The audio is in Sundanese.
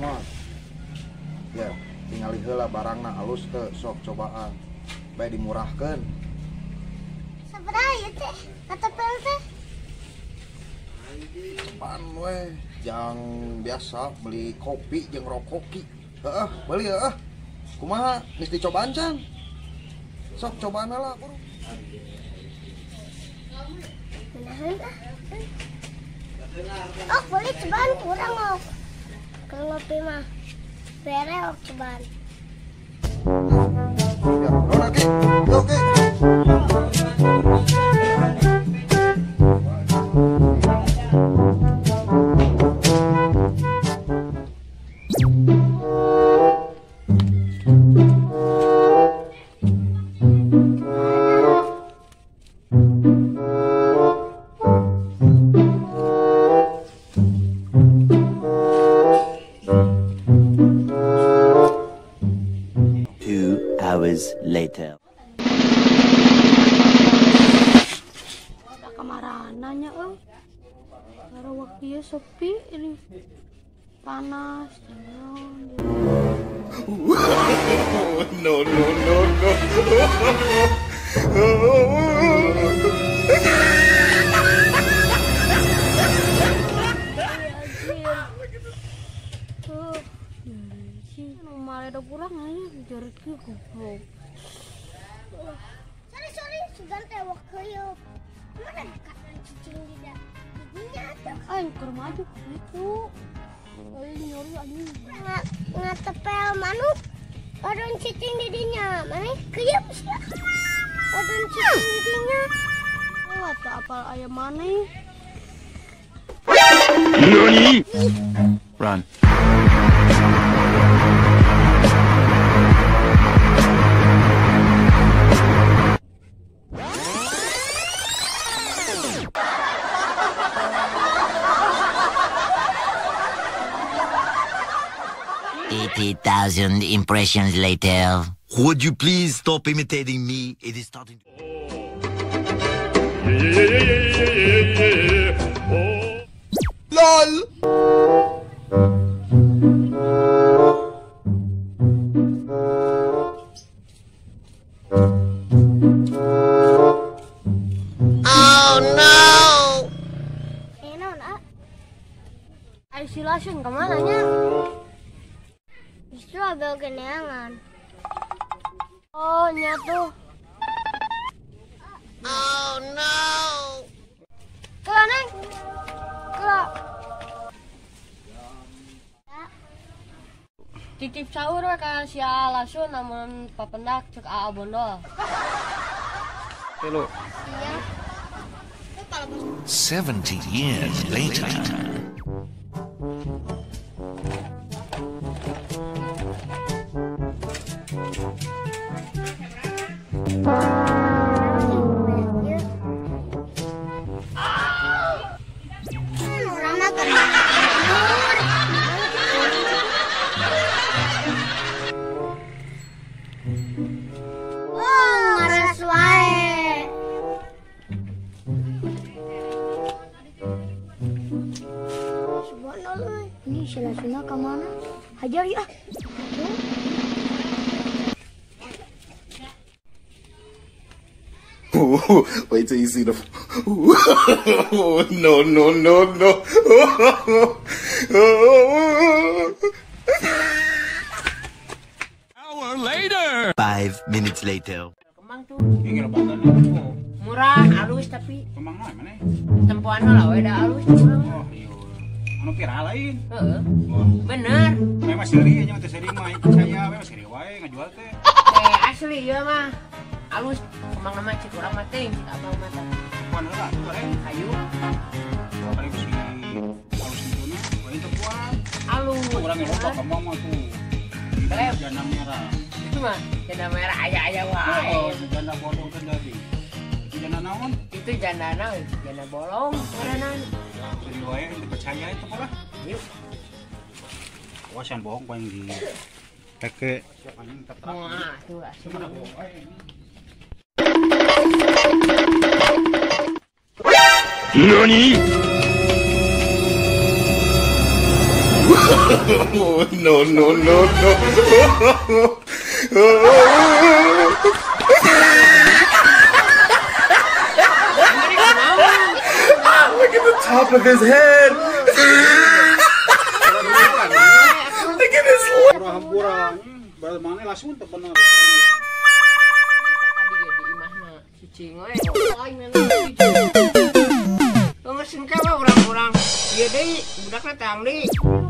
mah. Ya, tingali heula barangna alus teu sok cobaan. Bae dimurahkeun. Sabaraha ieu teh? Katepel teh? Cobaan we, jang biasa beli kopi jeung rokoki. Heeh, beli heeh. Kumaha geus dicobaan can? Sok cobaan heula buru. Oh, boleh cobaan kurang ok. Kalau ngopi mah bere ok cobaan. Ya, oke. Oke. Later. Ada kemarananya, oh. Karena waktunya sepi ini panas. No no no no. Tuh, ada kurang aja jarki goblok. Sorry sorry, sugan teh waktu mana dekat cicing di giginya tuh. Aing keur maju gitu. Aing nyuri anjing. Ngatepel manuk. Padon cicing di dinya. Mana keuyeub sia. Padon cicing di dinya. Oh, atuh apal aya maneh. Nani? Run. $80,000 impressions later. Would you please stop imitating me? It is starting to... LOL! Oh no! Ayo silasin kemana nya? Justru abel geneangan. Oh, nyatu. Oh no. Kela neng. Kela. Titip sahur we ka si Alasun namun papendak cek Aa Bondol. Halo. Iya. 70 years later. Ini si Lasuna kemana? Hajar ya. Wait till you see the. No no no no. Hour later. 5 minutes later. Kemang tuh. Murah, halus tapi. Kemang mana? Tempoan lah, we da halus kurang. Oh, iya. Anu viral lain. Heeh. Bener. Memang seri aja teh seri mah percaya, memang seri wae ngajual teh. Eh asli ieu mah. Alus kemang nama cik urang mah teh, cik abang mah teh. Tempoan heula tuh eh. Hayu. Kali si alus itu wae tempoan. Alus. Urang loba kemang mah tuh. Janda merah. Itu mah janda merah aya-aya wae. Oh, janda bolong kan tadi. Itu janda naon? Itu janda naon? Janda bolong ngaranna. Seri wae percaya itu pola. Yuk. Awas yang bohong paling di teke. Wah, tuh asli. NANI? No, no, no, no. Look at the top of his head. Look at his leg. Hampura, berarti mana langsung teu bener. Tadi ge di imahna cicing we. Aing memang Geus engke mah urang-urang. Ieu deui budakna teh deui.